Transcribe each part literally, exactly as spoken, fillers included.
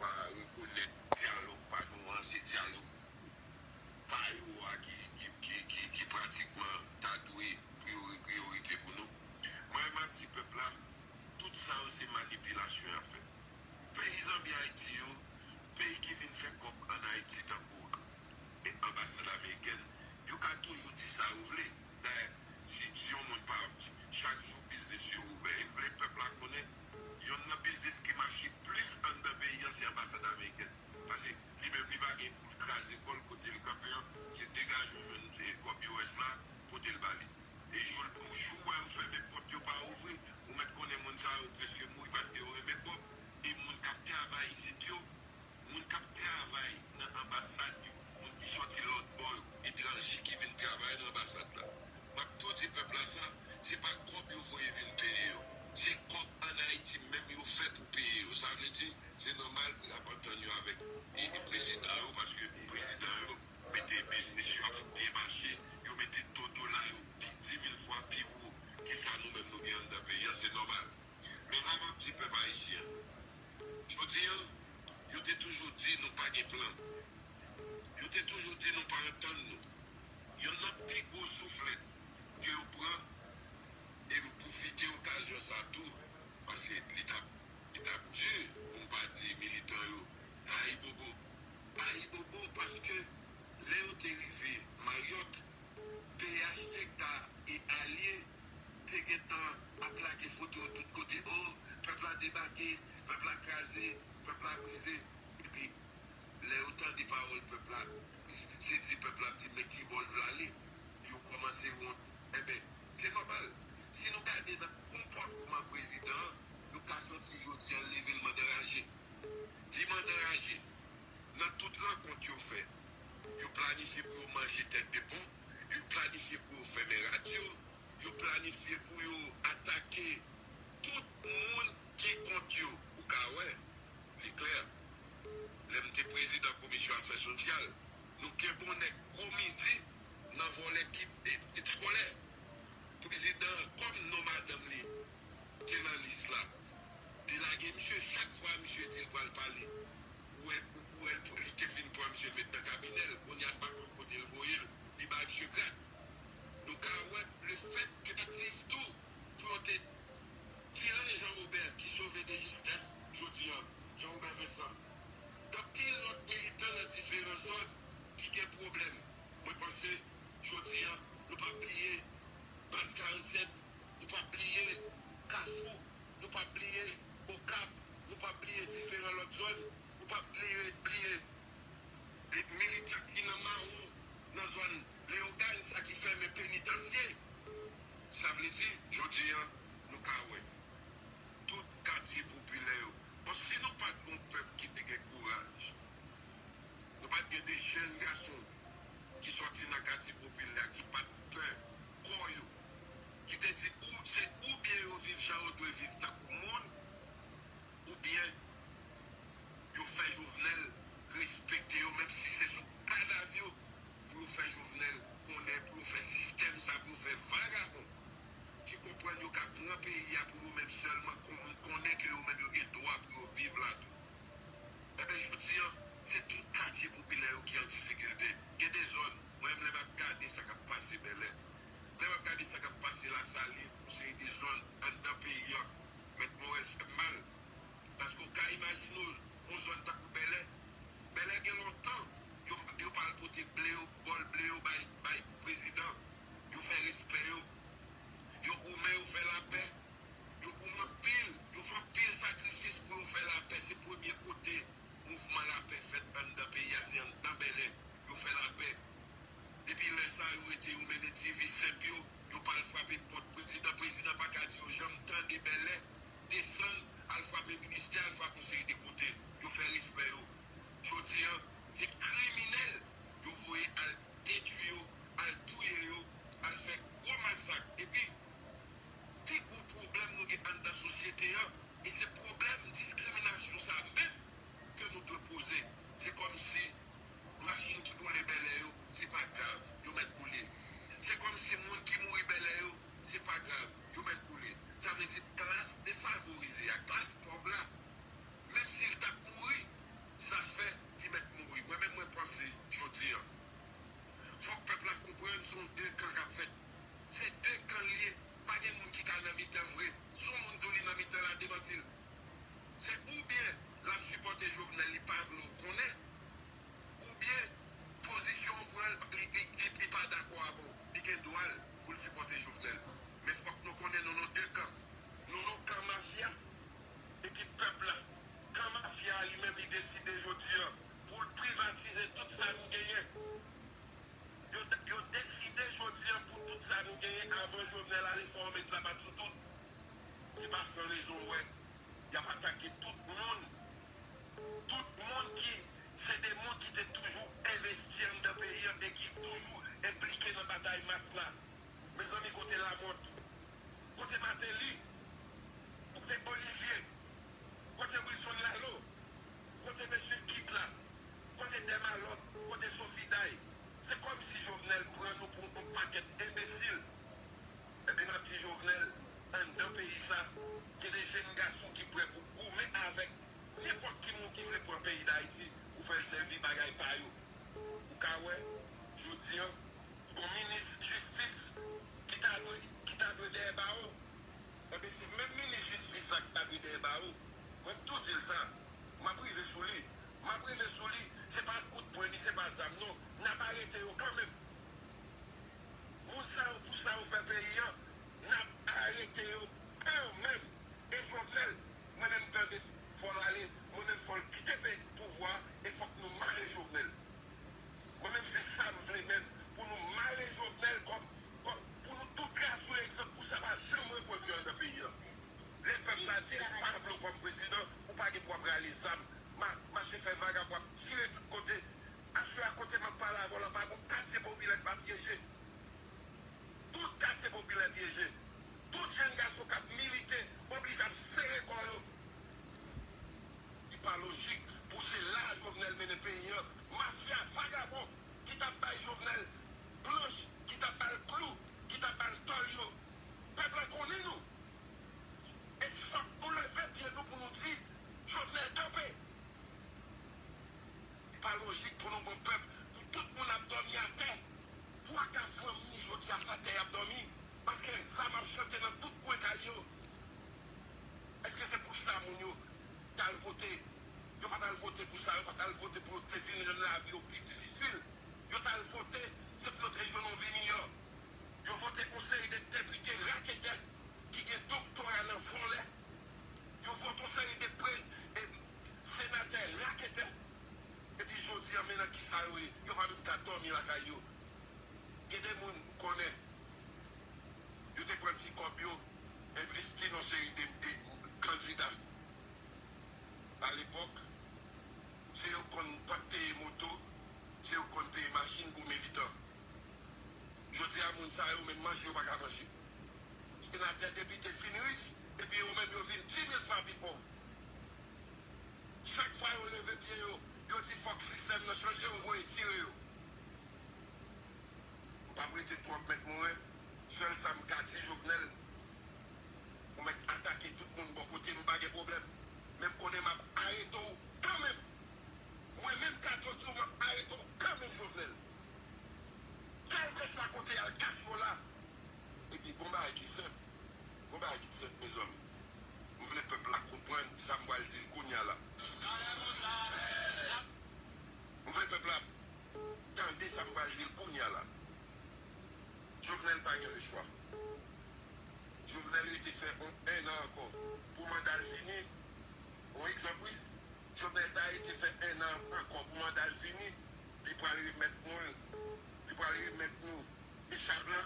pa rekonèt dyalòg pa nou an, se dyalòg pa yo a ki, ki, ki, ki, ki pratikman ta dwe priyori-, priyorite pou nou. Mwen, m ap di pèp la, tout sa yo se manipilasyon y ap fè. Peyi Zanbi Ayiti yo, peyi ki vin fè kòb ann Ayiti tankou e anbasad amerikèn, yo ka toujou di sa yo vle. Dayè, si, si yon moun pa, chak jou biznis yo ouvè, e m vle pèp la konnen, yonn nan biznis ki mache plis anndan peyi an, se anbasad amerikèn. Paske li menm, li pa gen pou l kraze kò l kote l kanpe an, se degaje w jwenn, e, kòb U S la, pote l ba li. E jou, jou w wè yo fèmen pòt yo pa ouvri, ou mèt konnen moun sa yo prèske mouri paske yo renmen kòb. E moun k ap travay isit yo, moun k ap travay nan anbasad yo, moun ki sòti lòt bò yo, etranje ki vin travay nan anbasad la. M ap tou di pèp la sa, se pa kòb yo voye vin peye yo. Se kòb ann Ayiti menm yo fè pou peye yo. Sa vle di, se nòmal pou y ap antann yo avèk e, e prezidan yo, paske prezidan yo mete biznis yo ap byen mache, yo mete to dola yo pi di mil fwa pi wo ke sa nou menm nou gen anndan peyi an, se nòmal. Men sa m ap di pèp ayisyen an, jodi an, yo te toujou di nou pa gen plan. Yo te toujou di nou pa antann nou. Yonn nan pi gwo souflèt ke yo pran, e m pwofite okazyon sa tou, paske li t ap, li t ap di, pou m pa di militan yo, ayibobo. Ayibobo, paske lè yo te rive Marriott, P H T K e alye te gentan ap lage foto yo tout kote. O, pèp la debake, pèp la kraze, pèp la brize. Epi, lè yo tande pawòl pèp la, se di pèp la ap di, "Men ki bò l vle ale?" Yo kòmanse wont. Enben, se nòmal. Si nou gade nan konpòtman prezidan an, nou ka santi jodi a l leve l mande raje. Li mande raje. Nan tout rankont yo fè, yo planifye pou yo manje tèt de pon, yo planifye pou yo fèmen radyo, yo planifye pou yo atake tout moun ki kont yo. Ou ka wè, li klè. Lè m te prezidan komisyon afè sosyal, nou kenbe yon nèg gwo midi nan vòlè kit, e, kit eskolè. Prezidan an, kòm non madanm li te nan lis la, li lage misye. Chak fwa misye di l pral pale, ou wè, ou wè l, li te fin pran misye met nan kabinè l. Kounye a, m pa konn kote l voye l. Li ba misye grad. Nou ka wè lefètke l ap viv tou pou yo te tire Jean Robert ki sove de jistès jodi an, Jean Robert Vincent. Gen anpil lòt militan nan diferan zòn ki gen pwoblèm. Mwen panse, jodi an, nou p ap bliye Baz karannsèt, nou p ap bliye Kafou, nou p ap bliye Okap, nou p ap bliye diferan lòt zòn, nou p ap bliye, bliye de militan ki nan Mawon, nan zòn Leyogàn, sa ki fèmen penitansye. Sa vle di, jodi an, nou ka wè tout katye popilè yo. Bon, si nou pa t gon pèp ki te gen kouraj, nou pa t gen de jèn gason ki sòti nan katye popilè a, ki pa t pè kò yo, ki te di ou, se oubyen yo viv jan yo dwe viv tankou moun, oubyen yo fè Jovenel respekte yo, menm si se sou kadav yo pou yo fè Jovenel konnen, pou yo fè sistèm sa, pou yo fè vagabon ki konprann yo ka pran peyi a pou yo menm sèlman, kon-, konnen ke yo menm yo gen dwa pou yo viv la tou. Enben, jodi an, se tout katye popilè yo ki an difikilte. Gen de zòn, mwen menm, lè m ap gade sa k ap pase Bèlè, lè m ap gade sa k ap pase Lasalin, yon seri de zòn anndan peyi an, Mèt Morèl fè m mal. Paske w ka imajine w, yon zòn tankou Bèlè. Bèlè gen lontan, yo, yo pa al pote ble yo, bòl ble yo bay, bay prezidan. Yo fè respè yo. Yo goumen, yo fè lapè. Yo goumen anpil, yo fè anpil sakrifis pou yo fè lapè. Se premye kote mouvman lapè fèt anndan peyi a, se anndan Bèlè yo fè lapè. Depi lè sa, yo rete, yo mennen ti vi senp yo, yo pa al frape pòt prezidan. Prezidan pa ka di yo janm tande Bèlè desann, al frape ministè, al frape yon seri de kote. Yo fè respè yo. Jodi an, se kriminèl yo voye al detwi yo, al touye yo, al fè gwo masak. Epi, pi gwo pwoblèm nou gen anndan sosyete an, e se pwoblèm diskriminasyon sa menm ke nou dwe poze. Se kòmsi machin ki boule Bèlè yo, se pa grav, yo mèt boule. Se kòmsi moun ki mouri Bèlè yo, se pa grav, yo mèt boule. Sa vle di klas defavorize a, klas pòv la, menm si l t ap mouri, ale fò yo met lapat sou tout. Se pa san rezon w wè y ap atake tout moun. Tout moun ki, se de moun ki te toujou envesti anndan peyi an e ki toujou enplike nan batay mas la. Mezanmi, kote Lamothe? Kote Martelly? Kote Olivier? Kote Wilson Lalo? Kote mesye Kit la? Kote Dermalot? Kote Sophie Day? Se kòmsi Jovenel pran nou pou yon pakèt enbesil. Ebyen, n ap di Jovenel, anndan peyi sa, gen de jèn gason ki prè pou goumen avèk nenpòt ki moun ki vle pran peyi Dayiti pou fè l sèvi bagay pa yo. Ou ka wè, jodi a, gon minis jistis ki ta dwe, ki ta dwe dèyè bawo. Ebyen, se menm minis jistis sa ki ta dwe dèyè bawo. Mwen m tou di l sa. M ap rive sou li. M ap rive sou li. Se pa kout pwen ni se pa zam non. N ap arete yo kanmenm. Moun sa yo, pou sa yo fè peyi an, n ap arete yo kanmenm. E Jovenel, mwen menm tande, fò l ale, mwen menm fò l kite peyi pouvwa, e fòk nou mare Jovenel. Mwen menm se sa m vle menm, pou nou mare Jovenel kòm, kòm, pou nou tou trase yon egzanp pou sa pa janm repwodui anndan peyi an. Lè pèp la di li pa vle w kòm prezidan, ou pa gen pou w ap rale zam, ma, mache fè vagabon, ap tire tout kote. Aswè a kote m ap pale avè w la, pa gon katye popilè k pa pyeje. Tout katye popilè pyeje. Tout jèn gason k ap milite oblije ap sere kò yo. Li pa lojik pou se la Jovenel mennen peyi an. Mafya vagabon ki t ap bay Jovenel planch, ki t ap ba l klou, ki t ap ba l tòl yo. Pèp la konnen nou. E fòk nou leve pye nou pou nou di, Jovenel kanpe. Li pa lojik pou nou gon pèp, pou tout moun ap dòmi atè. Twa ka fanmi jodi a se atè y ap dòmi. Paske zam ap chante nan tout kwen kay yo. Èske se pou sa moun yo t al vote? Yo pa t al vote pou sa, yo pa t al vote pou yo te vin rann lavi yo pi difisil. Yo t al vote, se pou yo te jwenn yon vi miyò. Yo vote yon seri de depite raketè ki gen doktora nan vòlè. Yo vote yon seri de pre, e, senatè raketè. Epi jodi a, men nan kisa yo ye? Yo pa menm ka dòmi lakay yo. Gen de moun m konnen, yo te pran ti kòb yo, envesti nan seri de, de kandida. Alepòk, se yo konn pa peye moto, se yo konn peye machin pou militan. Jodi a, moun sa yo, menm manje, yo pa ka manje. Senatè, depite fin rich, epi yo menm, yo vin di mil fwa pi pòv. Chak fwa yo leve pye yo, yo di fòk sistèm nan chanje, yo voye tire yo. M p ap rete twòp, Mèt Moren. Sèl sa m ka di, Jovenel, ou mèt atake tout moun bò kote m, pa gen pwoblèm. Men m konnen m ap arete w kanmenm. Mwen menm, Kato di w, m ap arete w kanmenm, Jovenel. Kèlkeswa kote y al, kache w la. Epi, gon bagay ki senp. Gon bagay ki senp, mezanmi. M vle pèp la konprann sa m pral di l kounye a la. M vle pèp la tande sa m pral di l kounye a la. Jovenel pa gen lechwa. Jovenel rete fè yon, en an ankò pou manda l fini. Yon egzanp, wi. Jovenel ta rete fè en an ankò pou manda l fini. Li pral remèt nou l. Li pral remèt nou echap la.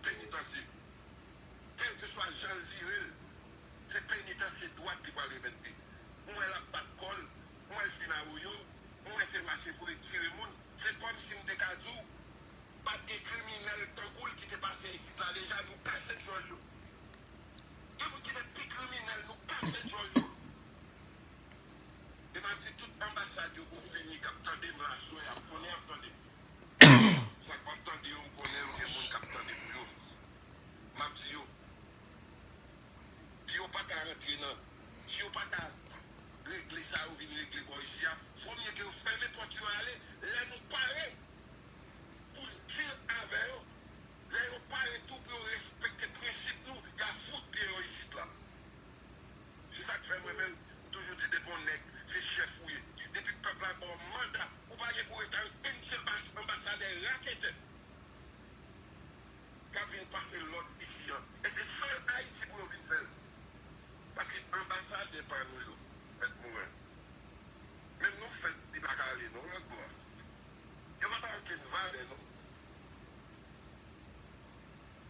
Penitansye. Kèlkeswa jan l vire l, se penitansye dwat li pral remèt li. Mwen l ap bat kò l, mwen l fin awoyo, mwen se mache voye tire moun. Se kòmsi m te ka di w, pa t gen kriminèl tankou l ki te pase isit la deja, nou kase djòl yo. Gen moun ki te pi kriminèl, nou kase djòl yo. E m ap di tout anbasad yo pou fini k ap tande m la aswè a, konnen y ap tande m. Sa k p ap tande yo, m konnen yo gen moun k ap tande pou yo. M ap di yo, si yo pa ka rantre nan, si yo pa ka regle sa yo vin regle bò isi a, fò mye ke yo fèmen pòt yo ale, lè nou pare pou n deal avè yo, lè yo pare tou pou yo respekte prensip nou, y a fout pye yo isit la. Se sa k fè mwen menm, m toujou di depi yon nèg se chèf ou ye, depi pèp la ba w manda, ou pa gen pou rete avèk enn sèl bas-, anbasadè raketè k ap vin pase lòd isi an. E se sèl Ayiti pou yo vin fè l. Paske anbasadè pa nou yo, Mèt Moren. Menm nou fèt, li pa ka ale non, lòt bò a. Yo pa ba okenn valè non.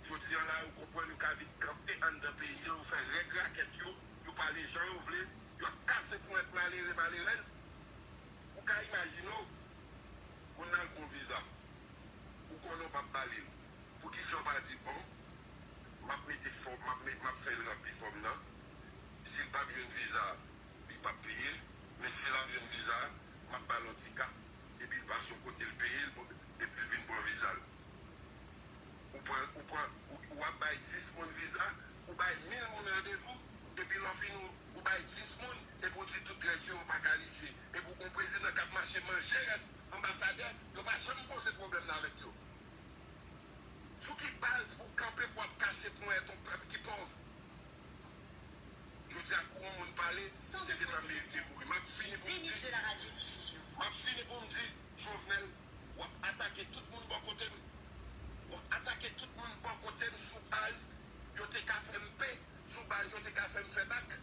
Jodi a la, yo konprann yo ka vin kanpe anndan peyi a, yo fè règ rakèt yo, yo pale jan yo vle, yo ap kase ponyèt malere, malerèz. Ou ka imajine w, moun nan al pran viza, ou konnen w p ap ba li l. Poukisa w pa di, bon, m ap mete fòm, m ap met, m ap fè l ranpli fòm nan. Si l p ap jwenn viza, li p ap peye, men si l ap jwenn viza, m ap ba l yon ti ka, epi l pase yon kote l peye l, epi l vin pran viza l. Ou pran, ou pran, ou, ou ap bay dis moun viza, ou bay mil moun randevou, epi lè w fini, ou, ou bay dis moun, epi w di tout rès yo pa kalifye. Epi w gon prezidan k ap mache manje rès anbasadè, yo pa janm poze pwoblèm nan avèk yo. Sou ki baz pou w kanpe pou w ap kase ponyèt yon pèp ki pòv? Jodi a, kou yon moun pale, se gentan merite mouri. M ap fini pou m di, m ap fini pou m di, Jovenel, w ap atake tout moun bò kote m. W ap atake tout moun bò kote m sou baz yo te ka fè m pe, sou baz yo te ka fè m fè bak.